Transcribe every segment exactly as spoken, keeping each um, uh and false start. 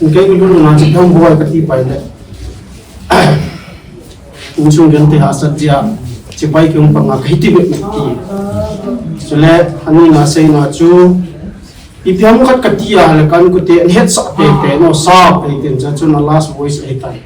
Kei ka lungna chu dong boi ka ti pai le. Insung gen te ha sat dia, chibai ki um pa nga ka hiti bet na ki. Chule, ani na sei na chu, ipi ham khat ka ti a le kan ku te, an het sa te te, no sa te te, cha chu na last voice ai tai.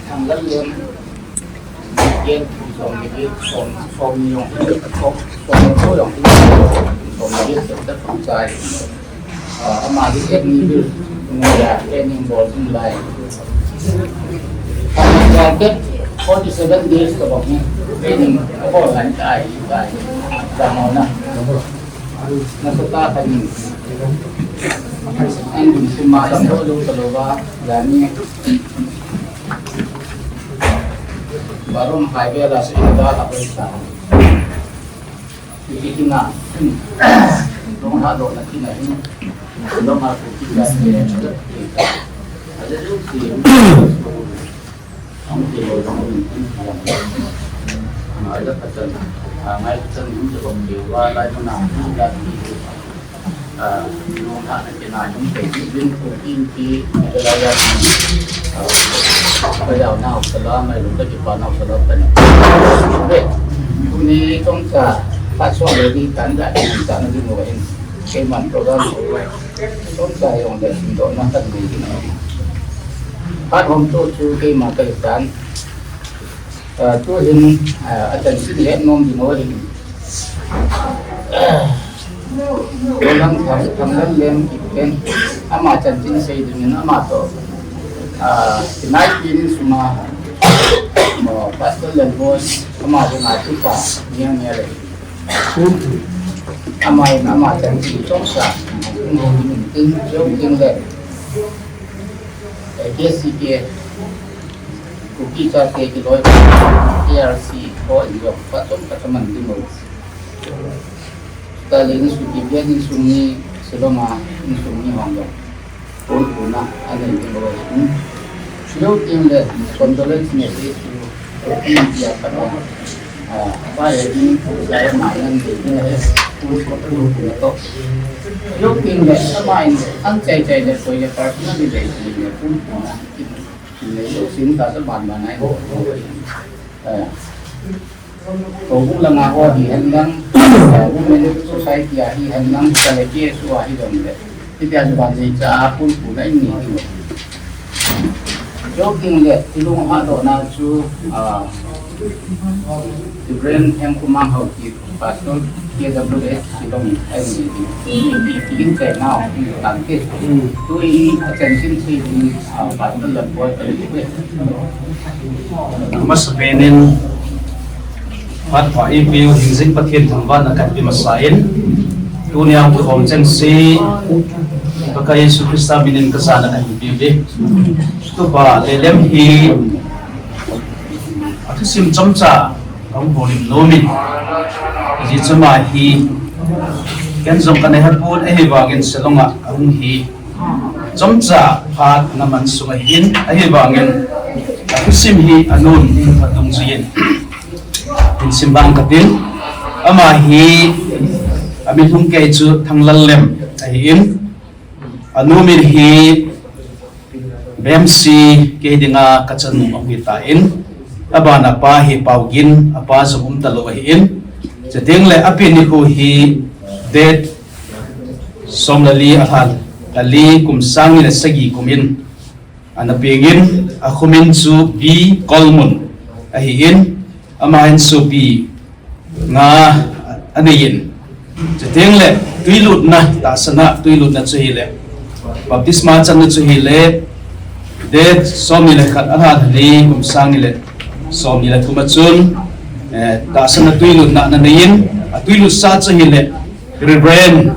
Thanglallian, Gen, som ni, som, som ni jong, som, som ni jong, som ni, som ni, som ni, som ni. Ah, ama hi eight ni bil, ni ya, eight ni bol ding lai. Ama ya ke, forty seven days ka bang ni, eight ni, ka bol lai, tai, tai, tai, na. Na sa ta ka ni. An dun sima dam lo lo ka lo ba, ya ni. Barum hai bela sa ina da la ko sa. Iti tina. Dong ha do na tina hin. Dong ha ko tina. Ada tu si. Ang ti lo dong hin. Ada katan. Ngai katan hin ko ke wa lai mana. Ah, nung ha na kina yung kay Vin ko Vin ki, naglalaya, ah, kaya na ako sa lama, yung kay pa na ako sa lama na. Okay. Kung ni itong sa, pasok, ready, tanda, yung sa na din mo, yung kay man program ko, itong sa yung dahil do na kan mo din. At home to, to kay man kay tan, ah, to hin, ah, atan sin let nom din mo hin. Kolang Thang, Thanglallian Kipgen, ama chanchin sei dingin ama to. Ah, tinai pinin suma, mo, Pastor Lalboi, ama dinga tupa, niya niya le. Ama in ama chanchin chongsa, tin, tin, tin le. Eh, K C K, Kuki Chate Kiloi, K R C, ho in jong, pachom, pachoman ding mo. Stalin insung kibia insung ni Siloma insung ni hong dong. Pun puna anei ni lo in. Silo tin le condolence message to India kano. Ah, pa ye ni ko sai ma nan de ni he. Pun ko pun puna to. Silo tin le ama in an chai chai le ko ye personally le ni le pun puna. Ni le sin ta sa ban ban ai. Eh. Ko bu langa ho hi hen lang, eh, women society a hi hen lang, ka le K S O a hi dong le. Ti pia chu ban nei cha a pun pun a in ni ti. Joking le, ti lung ha do na chu, ah, Reverend Hemkumang Haokip, Pastor K W S Silom a in ni ti. Ti in che na, tan ti. Tu in a chen sin si ni, ah, Pastor Lalboi ka ni. Masa penin, Phat pha eipeu hingjing Pathen thangvahna kahin pe masa in, tunia kikhom chengse, Pakai Jesu Christa minin kajana kahin pe uve. Tupa lelem hi, athusim chomcha, ahung bol in lomin. Ajeh chu ama hi, ken jong kana hepon, ahivangin Shillong a ahung hi. Chomcha phat ana man sung ahin, ahivangin, athusim hi anon, atung jin. Hin simlang katin, ama hi, amin hung kei chu Thanglallem ahin, anu min hi Bemsi kei dinga kachanu ahung hitan, abana apa hi Paugin, apa jong umtalou ahin, chuteng le api nikho hi date som le li alha, ali kum sang ni le sagi kum in, ana pengin, akhomin chu B Kolmun ahin, ama hin sopi nga aneiyin, Chuteng le tuilutna, tahsana tuilutna chu hile, baptisma channa chu hile, date somni le khat, alha thani, kum sang ni le somni le thum a chun, eh, tahsana tuilutna ana neiyin, atuilut sa chu hile, Reverend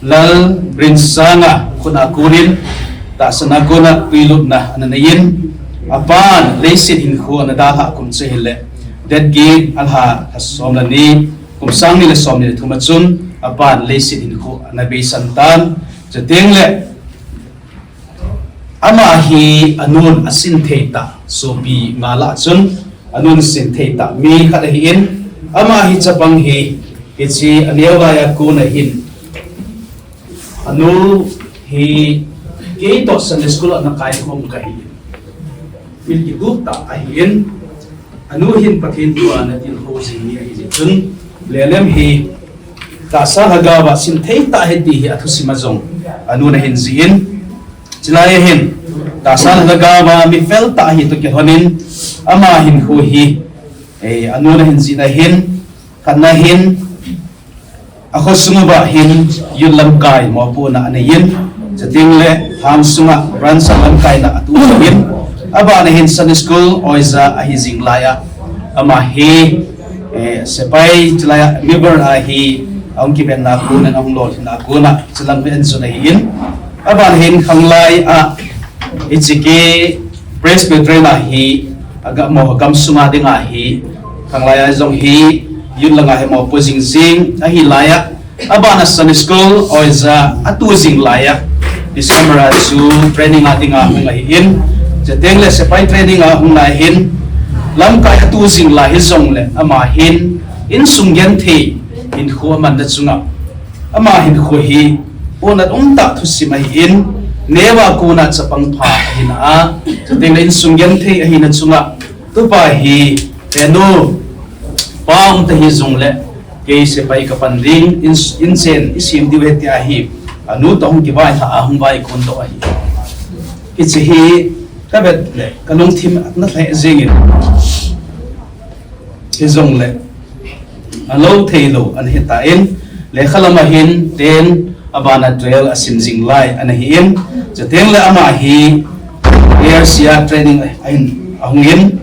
Lalrinsanga khut a konin, tahsana kona tuilutna ana neiyin, apan leiset hinkho ana dalhah kum chu hile, date get, alha lha som le ni, kum sang ni le somni le thum a chun, apan leiset hinkho ana beisan tan. Chuteng le, ama hi anun asin thei tah, sopi nga lah chun, anun sin thei tah mi khat ahin, ama hi chapang hi, hiche aneo laiya kona hin, anu hi kei toh Sunday school ana kaikhom kahi. Mi kitup tah ahin, anu hin Pathen thu ana tilkhou jing mi ahi jeh chun, Lelem hi tahsa lhagao a sin thei tah ahi ti hi athusim a jong anun ahin jih in, chulai a hin tahsa lhagao a mi fel tah ahi toh kilhonin, ama hinkho hi, eh, anun ahin jih na hin, khatna hin, akhosung uva hin youth lamkai mopohna aneiyin, chuteng le lhang sunga branch lamkaina atoh jingin, abana hin Sunday school oja ahi jing laiya, ama hi, eh, sepai chulaiya member ahi, ahung kivetna kona, ahung lolhinna kona, chulang ven jun ahin, abana hin khanglai a, hiche Presbyterian a hi, agam, agam sunga dinga hi, khanglai a jong hi, youth langa hi mopo jing jing ahi laiya, abana Sunday school oja atoh jing laiya, December a chu training a dinga hung ahin, chuteng le sepai training a hung lai hin, lamkai atoh jing lai hijongle, ama hin, insung genthei, hinkho amanna chunga, ama hinkho hi, pohnat umtah thusim ahin, neo a kona chapang pha ahina a, chuteng le insung genthei ahina chunga, tupa hi, henu, pa um ta hijongle, kei sepai kapan ding, in, inchen isem diu ahi tia hi, anu toh hung kivailhah a hung vaikon doh ahi. Hiche hi, kavet le, kalungthim ana lheh jengin. Hijongle, alou theilou ana hitan, lekha lama hin ten, abana twelve asim jing lai ana hin, chuteng le ama hi A R C a training ahin, ahungin,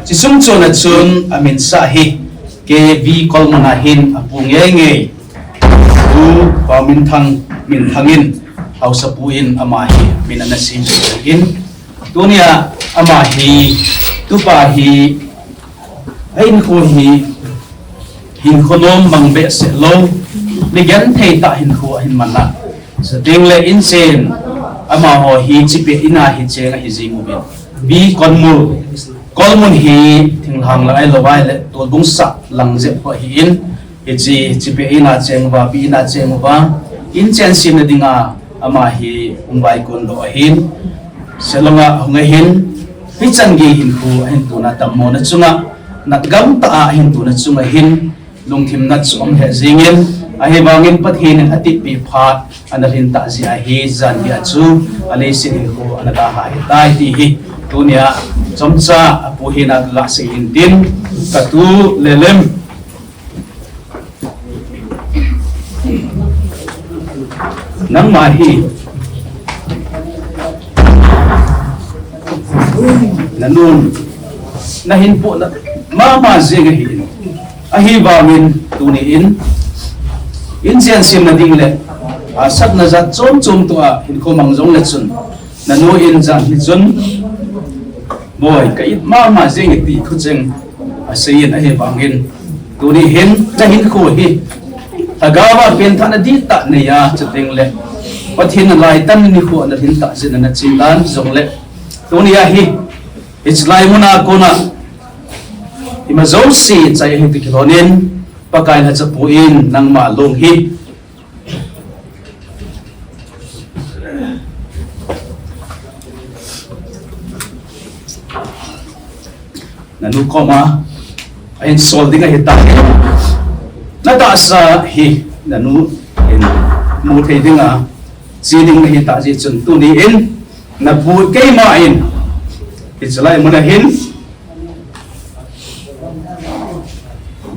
chisung chona chun aminsah hi, K V Kolmun a hin apu ngeingei, Pu Vauminthang, Minthang in, haosapu in ama hi min ana sem in, tunia ama hi, tupa hi, ahinkho hi, hinkho nom mang behseh lou, mi genthei tah hinkho ahin man a. Chuteng le inchen, amaho hi chipeh ina hi cheng ahi jing uvin. B Kolmun, Kolmun hi thinglhang lang ahilou vai le, Tolbungsah lang jep ho ahin, hiche, chipeh ina cheng uva, peh ina cheng uva, inchen semna dinga, ama hi hung vaikon doh ahin, Shillong a hung ahin, hichan gei hinkho ahin tona dammona chunga, natgam tah a ahin tona chunga hin, lungthim nat chu um lheh jengin, ahivangin Pathen in atepeh phat ana lhin tah jeh ahi, jan geiya chu aleiset hinkho ana dalhah ahitai ti hi, tunia chomcha apu hina kaga sei in tin, katu Lelem, nangma hi nanun nahin pohnat mama jeng ahin, ahivangin tuni in, inchen semna ding le, asatna jat chom chom toh a hinkho mang jongle chun, nanu in jan hi chun, boi, ka it mama jeng e ti thucheng asei in, ahivangin tuni hin nahinkho hi lhagao a penthahna dihtah neiya, chuteng le Pathen nalaitan nikho nalhin tah jeh in nachen dan jongle, tunia hi, hiche lai muna kona ima jouse chai ahi toh kilhonin, Pakai lhachapu in nangma long hi nanu koma ahin sol ding ahitai. Natahsa hi nanu in mu thei dinga che ding nahitah jeh chun tuni in napu keima in hiche lai muna hin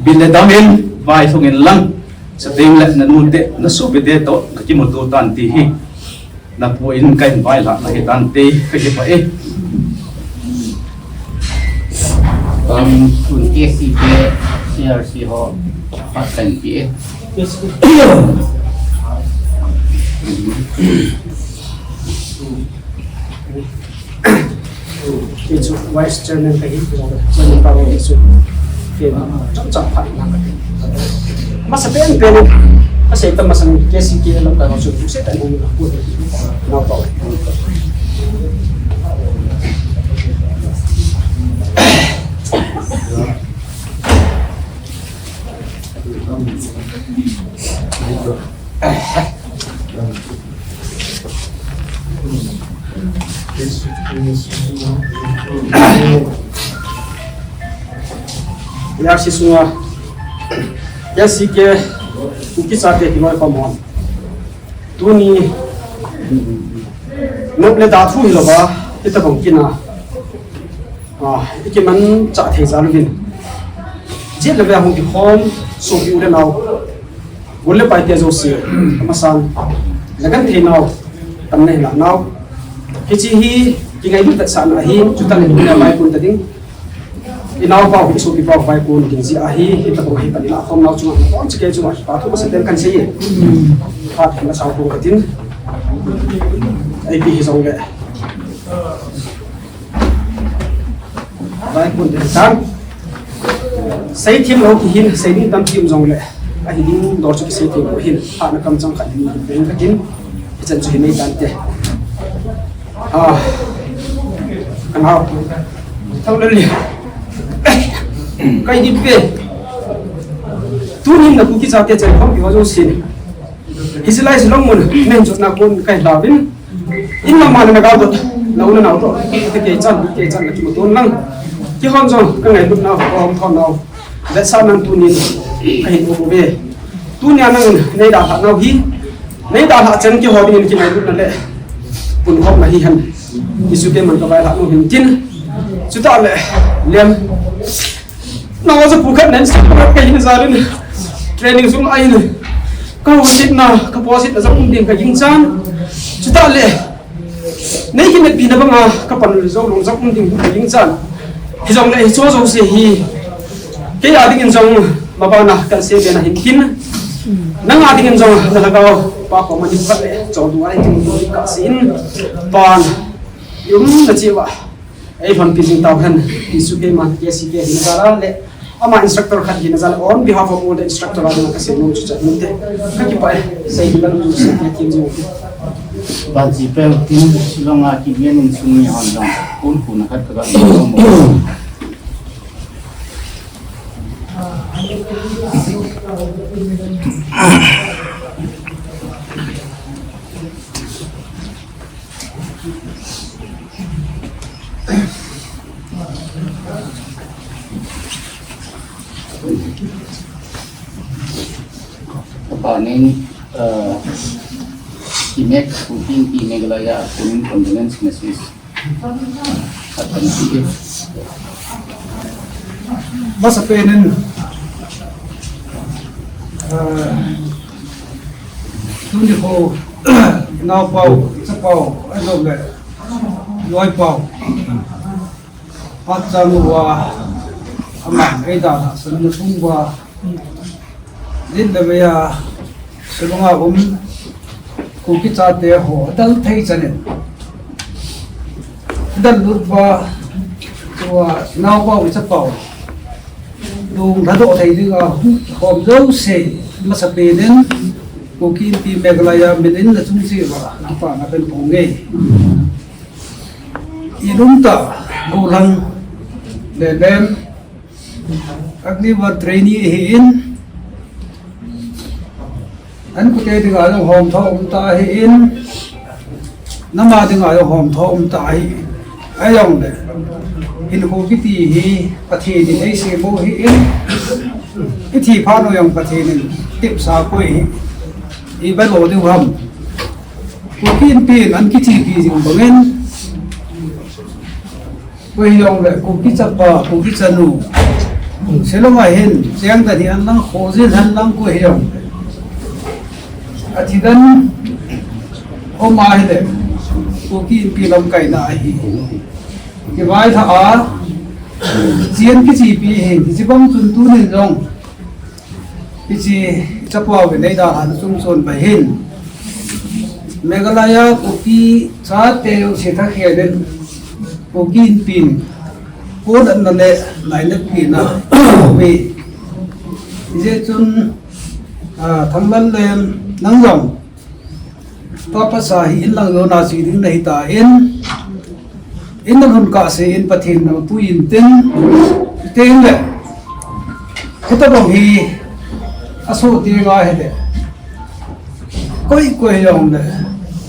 bil le dam in vailhung in lang, Chuteng le nanu te, na sopite toh, na kimuto tan ti hi. Na pu in ka invite la, na hi tan te, ka hi pa e. Um, K C K, C R C ho, part time P A. Kei chu Vice Chairman kahi, Chairman pa ho kei chu. Kei chomcha phat na kati. Masa pen pen, masa ita masa K C K lam ka chu, se ta ni na pu. Na pa. Yarsi sunga, yarsi ke, uki sa ke kinoi pa mon. Tuni, nok le da thu hi lo ba, kita bang kina. Ah, iki man cha thei za luvin. Jet le ve hung ki khom, so ki u le nau. Gol le pai te jouse, amasan. Lagan thei nau, tam nei la nau. Kichi hi, ki ngai lut sa na hi, chuta le ni mai kun ta ding. I nau pau, i so ki pau vai kun ding ji a hi, hi ta ko hi ta ni la khom nau chunga, kon chi ke chunga, pa thu ka sa ten kan sei ye. Phat na sau ko ka tin. Ai pi hi jong le. Vai kun de tan. Sei thim lo ki hin, sei ding tam thim jong le. A hi ding dor chu ki sei thim lo hin. Ha na kam chang khat ni hin ka tin. Hi chan chu hi nei tan te. Ah. Kan hau. Thau le le. Kai di pe. Tunin na Kuki chate chan khom ki ho jong sin. Hi silai silong mun, men jot na kon kai lavin. In ma ma na ga dot, na u na nau to. Te kei chan, kei chan na kimu ton lang. Kihon jong, ka ngailut nau, ka um thon nau. Vetsahnan tunin, ka hin um uve. Tunia nang nei dalha nau hi. Nei dalha chan kihon dingin kingailut na le. Pun khom na hi hen. Isu keiman ka vailhah nau hin tin. Chuta le, lem. Nang a sa pu khat nen sa ka hin za rin. Training sung a hin. Ka husitna, ka positna jong um ding ka ging chan. Chuta le. Nei kinepi na banga ka pan le jong long jong um ding ka ging chan. Hi jong le hi cho jouse hi. Kei a dingin jong mabana kan sei be na hin tin. Nang a dingin jong na lhagao pa ko ma ni phat le cho du ai tin ka sin. Pan. Yum na chi wa. Ei lhonpi jing tau hen, Isu keiman K C K hina jal a le, ama instructor khat hina jal a, on behalf of all the instructor a ding a ka sei nom chu chan min te. Ka kipah e, sei ding lam chu sei te kin jing u te. Ban chi pe u tin, Shillong a ki gen in sung ni hon dong, kun kun khat ka ga mo mo. Abanin, eh, Imek, Putin, Imek Laya, Putin condolence message. Akan sige. Masa penin, eh, Tuni ho, nao pau, cha pau, a lo le, loi pau. Pat cha nu wa, ama, ei da, sa nu sung wa. Din da ve ya, sa lu nga um, ku ki cha te ho, dal thei cha ne. Dal lut wa, wa, nao pau, cha pau. Lung lhadoh thei dinga hom jouse, masa penin, Kuki Inpi Meghalaya minin nachung cheh uva, kipana kahin phong e. Ilungtah, gollhang, lelen, Agniveer trainee ahin, An kute dinga jong hom tho um ta ahin, nama dinga jong hom tho um ta ahi. Ajongle, hinkho kiti hi Pathen in eisem u ahin, ithi phat u jong Pathen in tepsa koi hi, iba lo diu ham. Kuki Inpi in an kichepi jing bangin, Koi hijongle, Kuki chapa, Kuki chanu. Shillong a hin, cheng dan hi hen lang, khojin hen lang, koi hijongle. Athi dan, oma hile, Kuki Inpi lamkaina ahi. Kivailha a, chien kichipi hin, hiche bang chun tunin jong, hiche chapau ve nei da han sum son ba hin. Meghalaya Kuki chate u se tha khe den, Kuki Inpin, kon an na le, lai na pi na, pi. Hiche chun, ah, Thanglallen, nang jong, Papa sa hi in lang lo na si ding na hi ta in. In na lhun kah se in Pathen na pui in tin. Tin le. Hitabang hi aso ti nga hi le. Koi koi jong le.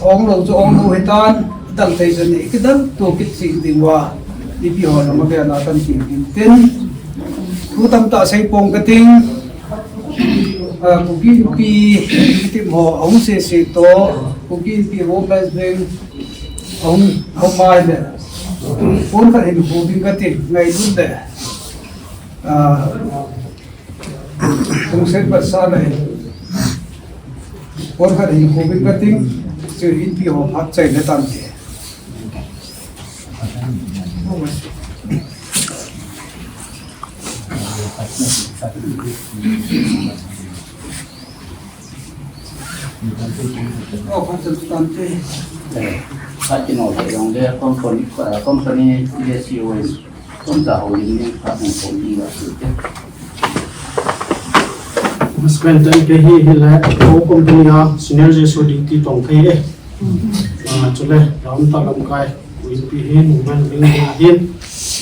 Ong lo chu ong lo hi tan. Dang tei chu ni kidang tu kit si ding va. Ipi ho na ma be na tan ti ding tin. Thu tamtah sei pong ka ting. Ah, Kuki Inpi, Kuki mo, ahung sese to, Kuki Inpi Women's Wing, ahung, ahung mai le. Pon khat hin hu ding kati, ngai dun le. Ah, hung se pat sa le. Pon khat hin hu ding kati, se Inpi ho phat chai le tan te. Oh, Pastor Tante. Eh, Pastor Tante, yung de company, ah, company, P S C O, kung sa huli niya, Pastor Tante, yung Pastor Tante. Mas kwenta ke hi hi le, ko company a, senior je so di ti tong ke eh. Ah, chule, ram ta lam kai, win pi hin, win win hin.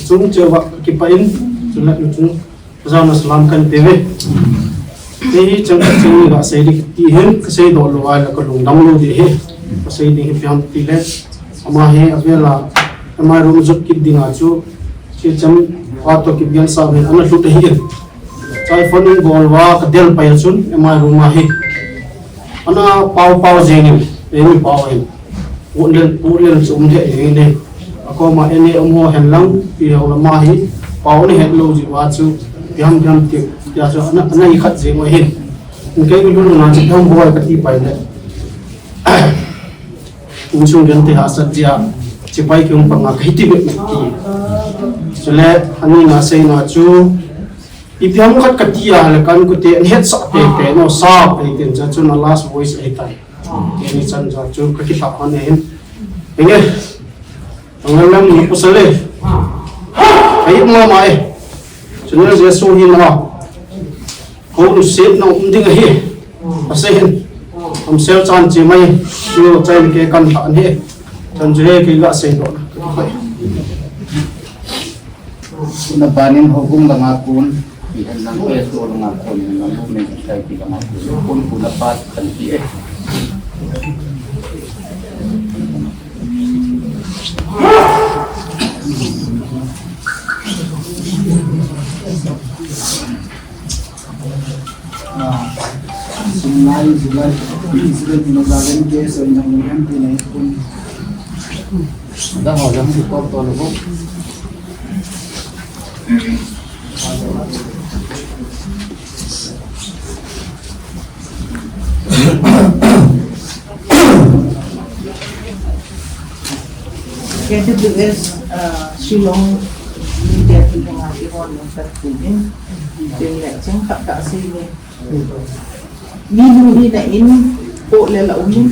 Chung che wa ki pa in, chule, chung Pazana salam kan pe ve. Kei hi chang ka chang ni ga sei di ti hin ka sei doh lou a la ka lungdam lou di hi. Ka sei di hi pian ti le. Ama hi avela ama room jot kit ding a chu. Chi chang pa to ki bial sa hin ana lut hi. Chai phone in bol va ka del pai chun ama room a hi. Ana pau pau jeng in, ei mi pau in. Pu Lel, Pu Lel chu um thei jeng in e. A koma ene um ho hen lang, pi ho lama hi, pau ni het lo ji wa chu, piam piam ti, tia chu ana, ana i khat jeng u hin. In kei mi lun na chu piam boi ka ti pai le. Insung gen te ha sat jia, chi pai ki um pa nga ka hi ti be ki. Chule, ani na sei na chu, Ipi ham khat ka ti a le kan kute an het sa pe pe no sa pe tin cha chun a last voice ahi tai. Kei ni chan cha chu ka kitha hon ahin. Enge. Ang lam ni pasal e. Ai ma ma e. Chun le Jesu hi na. Ko nu set na um ding ahi. Pasal hin. Am sel chan chi mai. Chu chai ke kan ta an he. Chan chu he ke ga sei do. Tuna banin houbung langa kon, ihen lang P S O langa kon, ihen lang Women Society langa kon, kon kuna pat kan ti e. Ah, Sinai, July, Israel, Jerusalem, ke so in jang ni kan ti nai kun. Dang ho, dang si kop to lo ko. K W S, ah, Shillong, media team nga i hon nung tat kunin. Tin le, chang khat ta sei ni. Mi nu hi na in, po le la um in.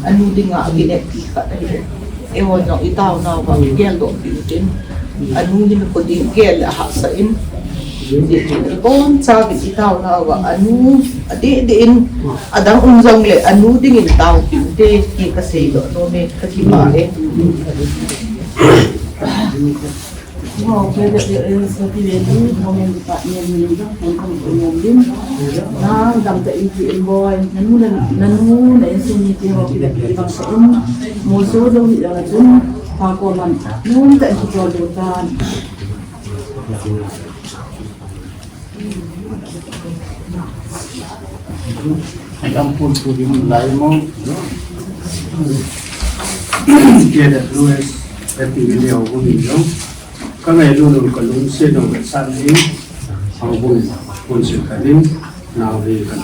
Anu dinga kinepi khat ahi. Eiho jong i taona uva geldoh pi utin. Anu hin ko ding gel le ahahsa in. Ibonchauvin i taona uva anu adeh deh in adang um jongle anu dingin taopi ute ti kasei doh nom e, kakipah e. Wow, K W S Women Department ni jong kon kon kon nom din. Nang dam ta in ti in boi. Nanu na, nanu na insung mite ho ki da ki bang sa um. Mo so do hi da chun. Pa ko man. Nun ta in ki jol do tan. Ang pun pun yung lai mo. K W S, Happy New Year, houbung in jong. Ka ngailutna ka lungset jong ka san in, houbung, pun sin ka din, nau hi ka,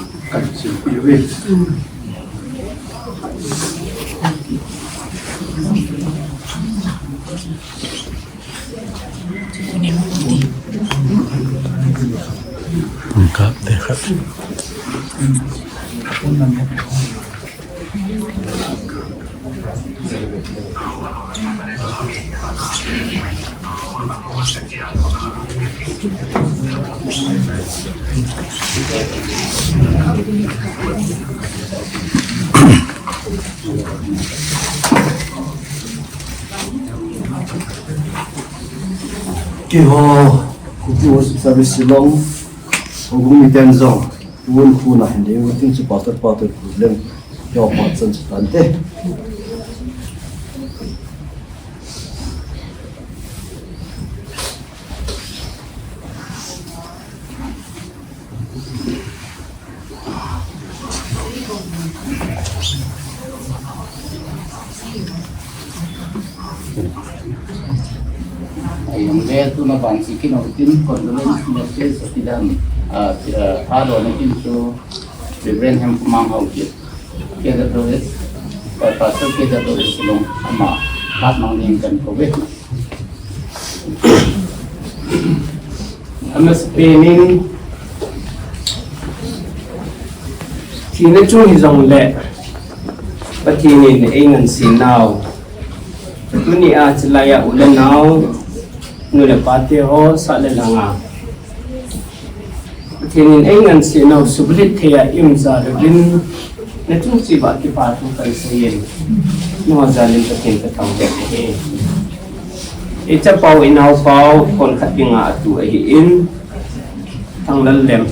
Keiho, Kuki Worship Service Shillong, Houbung miten jong, tun khuna hin ding, tin chu pastor, pastor problem, keiho pachan chu tante. Ayong le tuna bang si kin o tin condolence message sa kidan, ah, ah, alo na kin tu Reverend Hemkumang Haokip, K W S, ah, Pastor K W S Shillong ama hat mang ning kan ko ve. Amasapen in, thina chung hijongle, Pathen in eingansei nau, tunia chilaiya u le nau, nu le pa te ho, sah le lhanga Pathen in eingansei nau, subulhit thei a i um jal uvin, nachung cheh uva kipa thu kahin seiyin, nangho jal in Pathen kathangvah e. I chapau, i naopau, konkhat dinga atu ahin, Thanglallem.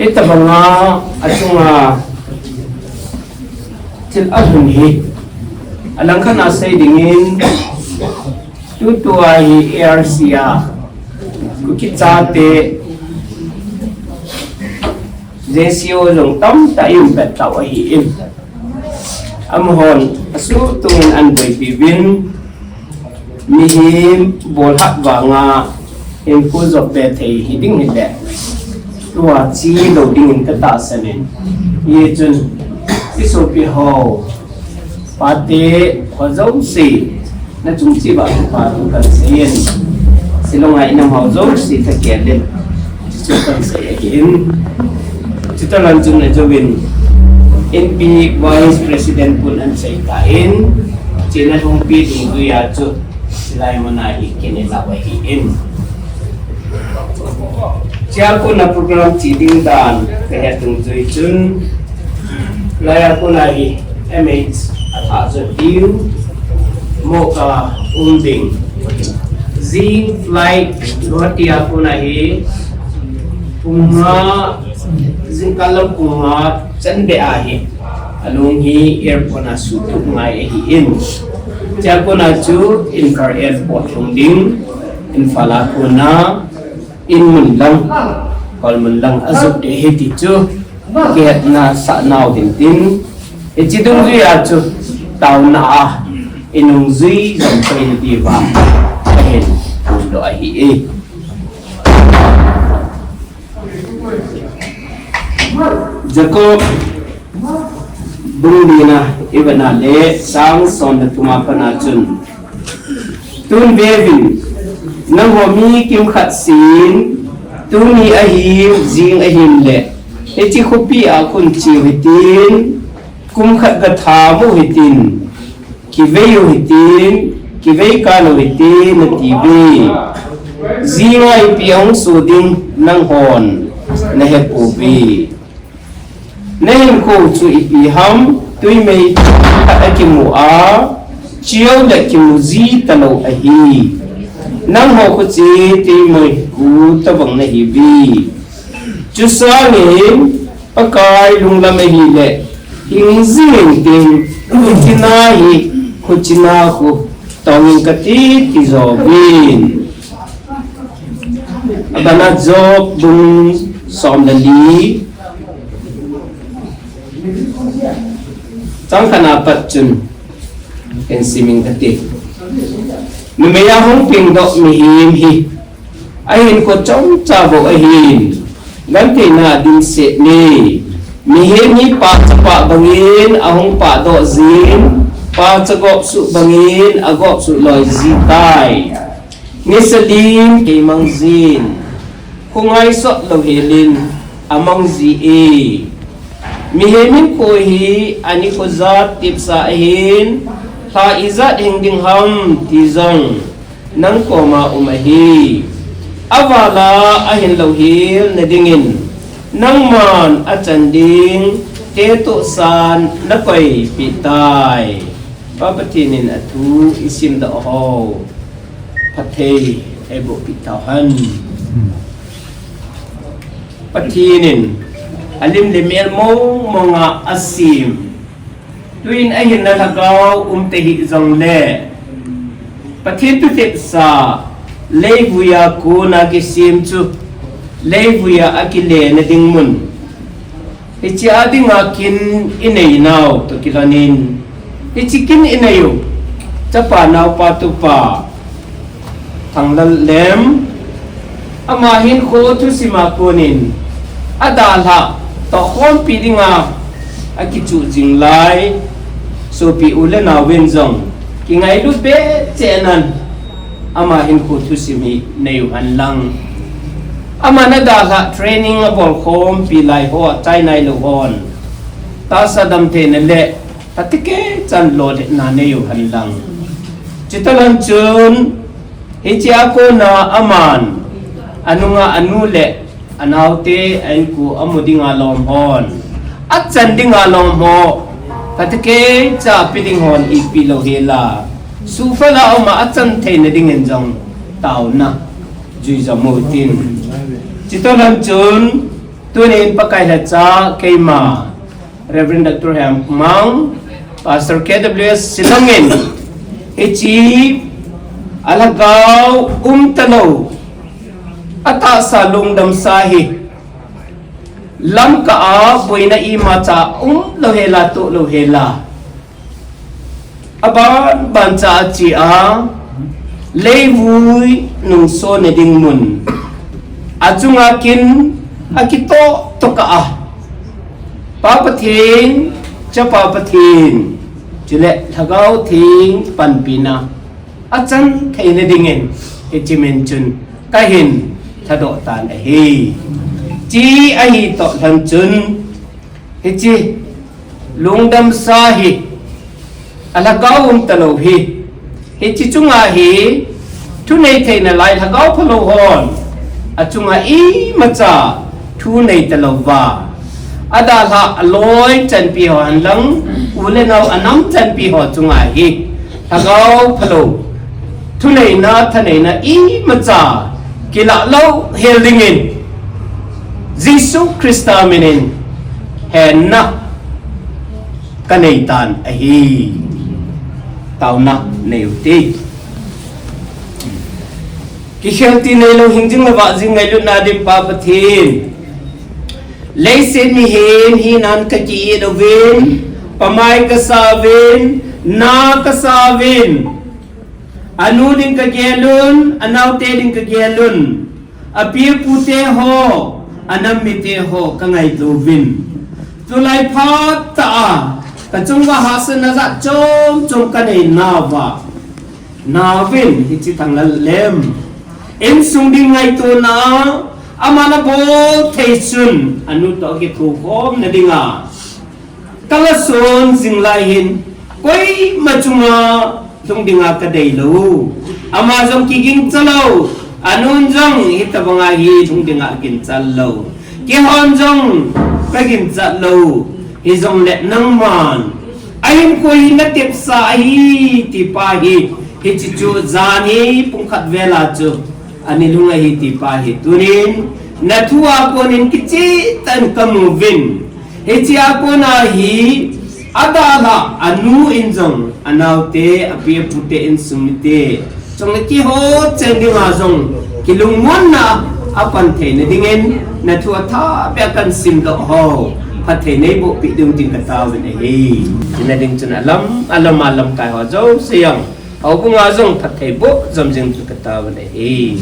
Itobanga achunga thil alhun hi, alangkhat a sei dingin, tutua hi A R C a, Kuki chate, J C O jong tamtah in bet tau ahin. Amahon asuh tungin ahin boipi uvin, mihem bolhat vanga hinkho jop be thei hiding hile, tua che lou dingin katahsan in. Hijeh chun, i sopi ho, pate ho jouse, nachung cheh uva kipa thu kahin seiyin, Shillong a i nam ho jouse thakhel in, chuchu kahin sei ahin. Chuti lang chun ajouvin, N P Vice President pun ahin sei tan, chena lhumpi dungjuia chu, chilai muna hi kin ilah u ahin. Chea kona program che ding dan kahet dungjui chun, laia kona hi M H athah jot diu, moh a um ding. Jing flight Guwahati a kona hi pung nga, jingkah lam pung nga chan beh ahi. Along hi airport a suhtup ngai ahin. Chea kona chu Imphal airport lhung ding, Imphal a kona in mun lang, hol mun lang ajot ding ahi ti chu, kihetna sah nau hintin, hiche dungjuia chu taona a i nungjui jom thei diuva kahin phongdoh ahi e. Jacob bung lina i vet na le chang som le thum a pat a chun, tun veuvin, nangho mi kimkhat sen, tuni ahim, jing ahim le, hiche khopi a khun cheu hitin, kum khat gatham u hitin, kivei u hitin, kivei kal u hitin, ati uve. Jinga ipi ahung soh ding nanghon nahepouve. Nahinkho chu ipi ham, twi mei khat akimu a, cheu le kimu ji talou ahi. Nangho khuche twi mei khu tobang nahiuve. Chusangin Pakai lunglam ahile, hing jing intin, khuchena hi, khuchena khu tongin kati, ti jouvin. Abana Job bung som le li, chang khat na pat chun, ken simin kati. Numei a hung pengdoh mihem hi, ahinkho chomcha bou ahin. Gentheina dimset ni. Mihem hi pacha pah bangin ahung pahdoh jin, pacha gopsuh bangin agopsuh loi jitai. Nisa din keimang jin, khongai sot lou helin amang ji e. Mihem hinkho hi anikho jat tepsa ahin, lha ijat hing ding ham ti jong nang koma um ahi. Avala ahin louhel nadingin nangman achan ding tetoh san nakoipeh tai. Pa Pathen in athu isimdoh ho phatthei eiboh peh tauhen. Pathen in alim le mel mong monga asem, tuin ahinna lhagao umtah hih jongle, Pathen thu tepsa leivuiya kona kisem chu leivuiya akile nading mun, hiche a dinga kin inei nau toh kilhonin, hiche kin inei u chapa naopa tupa Thanglalnem, ama hinkho thusima konin adalhah tohkhompi dinga akichuh jing lai, sopi u le naovin jong kingailut behseh nan ama hinkho thusim hi neiu henlang. Aman adalhah training abolkhompi lai ho achainailou hon tahsa damtheina le phatecha chan lolhinna neiu henlang. Chutah lhon chun hichea kona aman anunga anu le anaote a-inko amu dinga lom hon, achan dinga lom ho phatecha pe ding hon ipi louhela, suhfel a uma achan theina dingin jong taona juijom utin. Chutah lhon chun tunin Pakai lhacha keima Reverend Doctor Hemkhomang, Pastor K W S Shillong in hiche alhagao umtalou, atahsa lungdamsa hi Lamka a boina imacha umlou hela, toh lou hela, abanban cha achea, leivui nungsona ding mun, achunga kin akitoh tokah a, Pa Pathen, Chapa Pathen, chule Lhagao Theng panpina achan theina dingin hiche min chun kahin lhadoh tan ahi. Hiche ahi toh lhon chun hiche lungdamsa hi, alhagao umtalou hi, hiche chunga hi thunei theina lai lhagao phalou hon achunga imacha thu neitalouva, adalhah aloi chanpi ho henlang, u le nao anam chanpi ho chunga hi lhagao phalou, thuneina, thaneina imacha kilah louhel dingin Jesu Christa minin henna kaneitan ahi. Taona neiute. Kikhelti neilou, hingjing le vahjing ngailutna dim Pa Pathen, leiset mihem hinan kaki-it uvin, pamai kasauvin, na kasauvin, anu ding kagelun, anaote ding kagelun, api apute ho, anam mite ho kangaitouvin. Tulai phat tah a kachunguva hahsatna jat chom chom kaneinauva, naovin hiche Thanglalnem insung ding ngaitona, aman abol thei chun anu toh akithokhomna dinga kalason jing lai hin, koima chunga lhung dinga kadeilou. Ama jong kiginchalou, anun jong hitobanga hi lhung dinga aginchat lou. Keihon jong kaginchat lou. Hijongle nangman ahinkho hi natepsa ahi tipa hi, hiche chu jan hi pungkhat vela chu ani lhung ahi tipa hi tunin nathua konin kichehtah in kamuvin. Hichea kona hi adalhah anu in jong, anaote, api apute, insung mite chunga kihot cheng dinga jong kilungmonna apan theina dingin nathu athahbeh a kahin simdoh ho phatthei neibohpeh diu tin kataovin ahi. Chuna ding chun alam alam a lamkai ho jouse jong, houbunga jong phatthei boh jom jing tin kataovin ahi.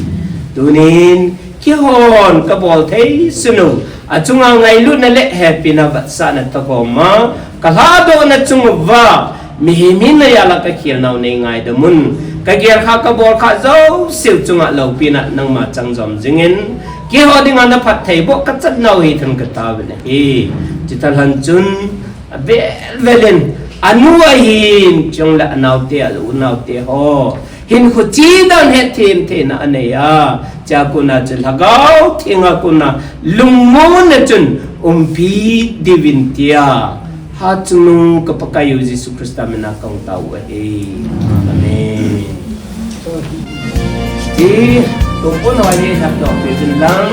Tunin Keihon kabol thei sunu, achunga ngailutna le hepina vetsahna tagoma, kalhadohna chunguva, mihem hina jala kakhel nau nei ngaidamun, kagel kha kabol kha jouseu chunga loupina nangma chang jom jingin, keiho dinga naphattheiboh kachat nau hi thun kataovin ahi. Chutah lhon chun, avel velin, anu ahin, chule anaote, a-u naote ho. Hinkho chidang hetthem theina anei a, chua kona chu Lhagao Thenga kona lungmonna chun umpi diuvin tia. Hatchungnung ka Pakaiyu Jesu Christa mina kahung tao u ahi. Amen. Ti, tumpun ho hi lhatdoh peh uvin lang.